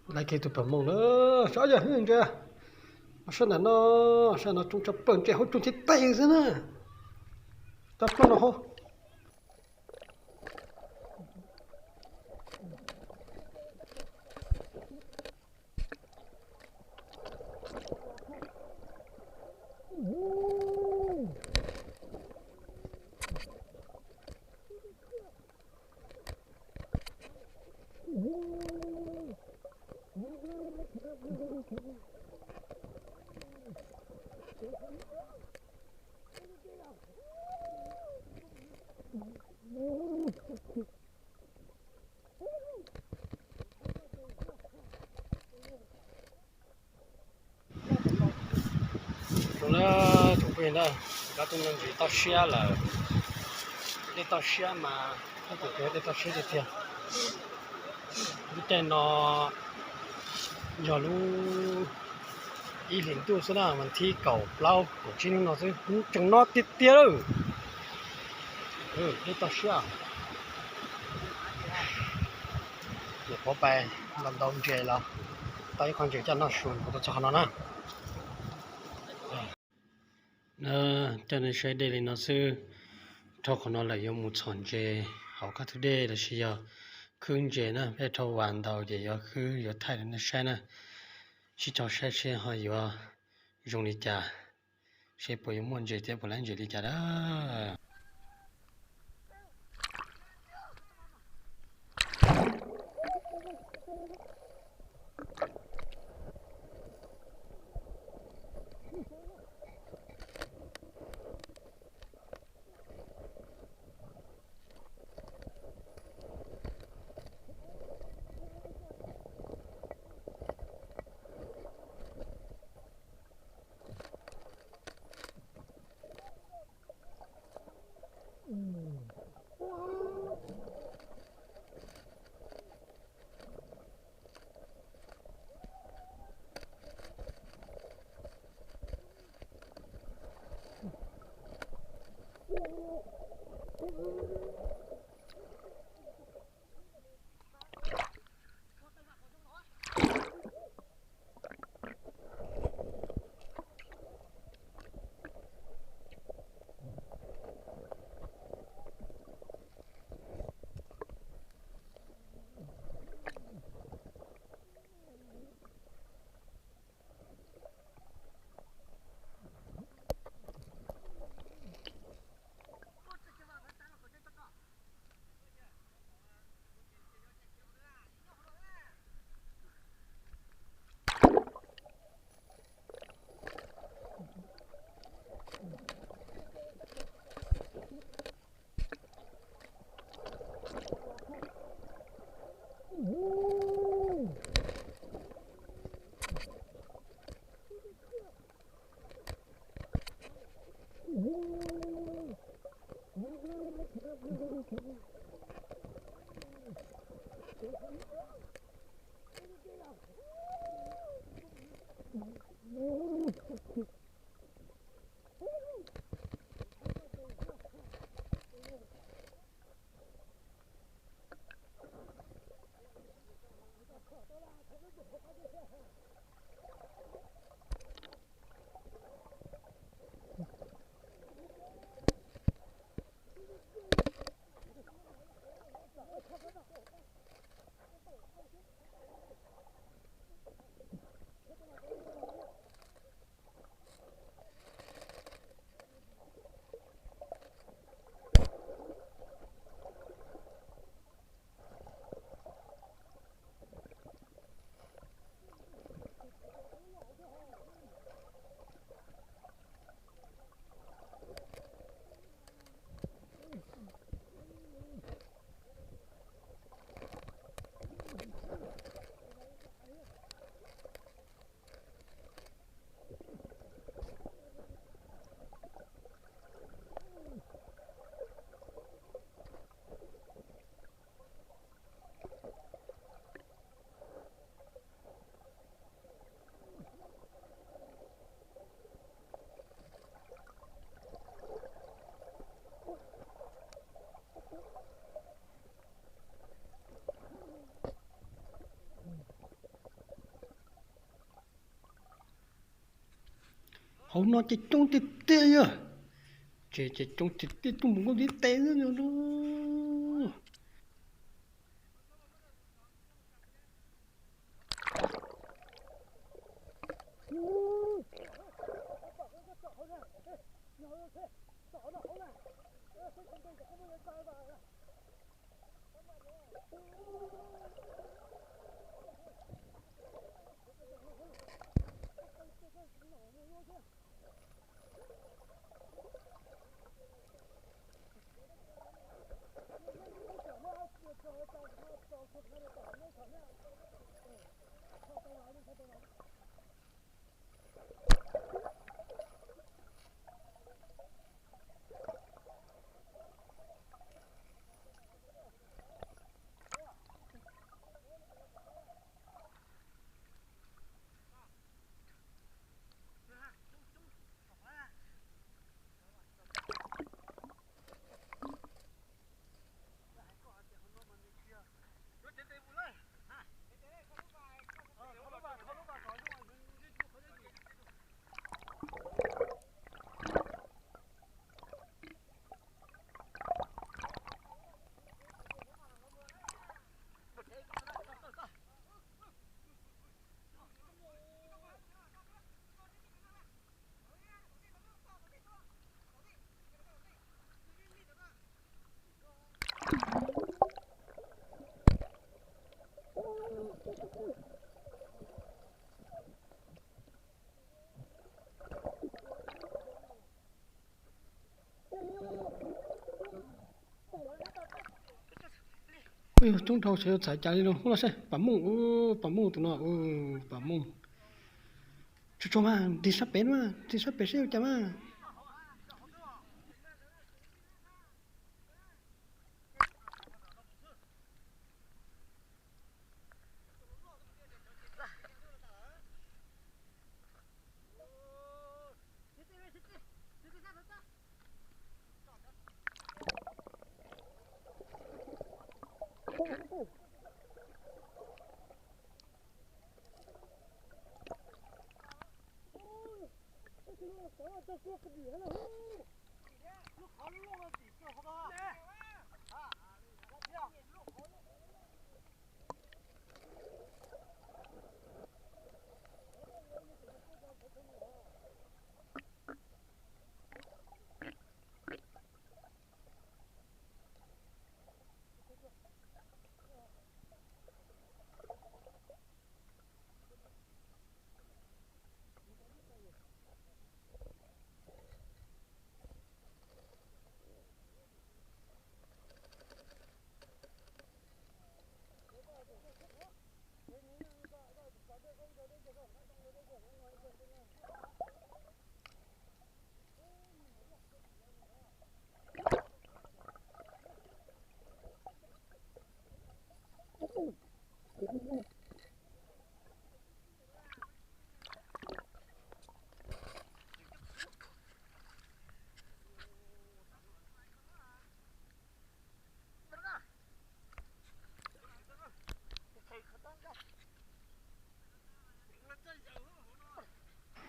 Laiv kiag tus pawg mooj na, saib yog ntsia, sab ntawm no, sab no tsoob tshaj plaws, ntses hauv tsuag thiab tes xwb na. Tau plaub no hauv. Zoo na, tsoom phooj ywg na, kab tub nyuj ntsis toj siab lawm. Dej toj siab mas, ib tug dej toj siab tiag tiag. Lub caij no yog lub ib hlis ntuj xwb na, vas thib kaum plaub kaum tsib hnub no xwb, hnub tseem no tiag tiag lawm. Dej toj siab. Nyuam qhuav pais ntaus ntses los tau ib qho ntses coj noj su, kuv tuaj txog qhov no na. Coj nej saib dej li no xwb, dhau qhov no lawm yuav mus txhom ntses hauv kab tug dej los sis yog khwb ntses na, peb dhau vas ntaus ces yuav khwb yuav thaij rau nej saib na. Sib cog saib seb ho yuav zoo li cas, seb puas yuav muaj ntses thiab puas laib ntses li cas na. Hauv no ces coob tiag tiag yog, ces ces coob tiag tiag, coob mus nkauj ntiv tes xwb no. Coob dhau, xyov yuav txhais cas li no. Ub, los saib pam mooj, pam mooj tus no, pam mooj. Tsuag tsuag mas, nrig sab pem mas, nrig sab pem seb ua cas mas.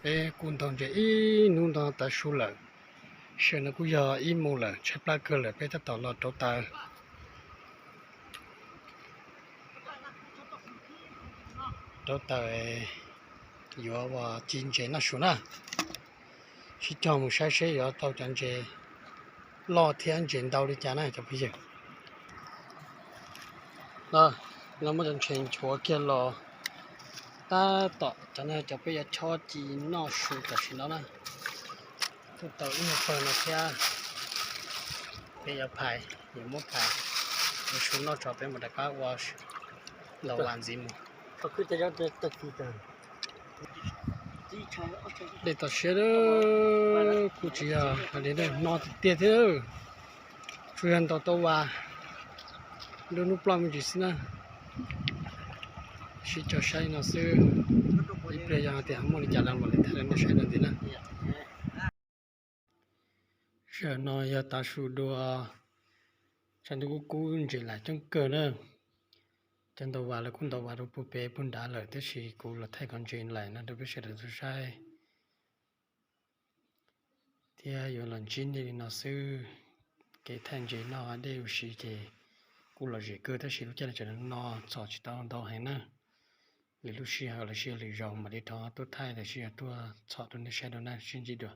Peb kuj ntaus ntses ib hnub no tav su lawm, sij hawm no kuj yog ib moos lawm, tshaib plab kawg lawm, peb tab tom los rauv taws, rauv taws yuav ua ci ntses noj su na. Sib cog mus saib seb yuav tau cov ntses loj thiab ntses ntau li cas na cov phooj ywg. No, muab cov ntses nchuav kiag los tab tom, cov no cov peb yuav chob ci noj su tam sim no na. Kuj tau ib nyuag pawg no thiab, peb yuav phais, yuav muab phais ua su noj tso peb mam rov qab ua los vas ntxiv mus. Dej toj siab, kuj tsis yog hais li no tiag tiag thiab, tsuas yog ntaus tau vas, nruab hnub ploj me ntsis xwb na. Sib cog saib no xwb, ib pliag yog hais tias muaj li cas los mam li thaij rau nej saib dua ntxiv na. Sij hawm no yog tav su dua, tshav ntuj kub kub ntses lais coob kawg na. Cov ntaus vas los kuj ntaus vas rau puag pem puag nrad lawm, tab sis kuv los thaij cov ntses lais no rau peb sawv daws tau saib. Thiab yuav los ntsib nej li no xwb. Kev thaij ntses noj dej ua si ces kuj lom zem kawg tab sis lub caij no tseem no txhom tsis tau ntau heev na. Lwm lub sij hawm los sis lwm zaus mam li rov tuaj thaij los sis yog tuaj txhom rau nej saib dua na, sib ntsib dua.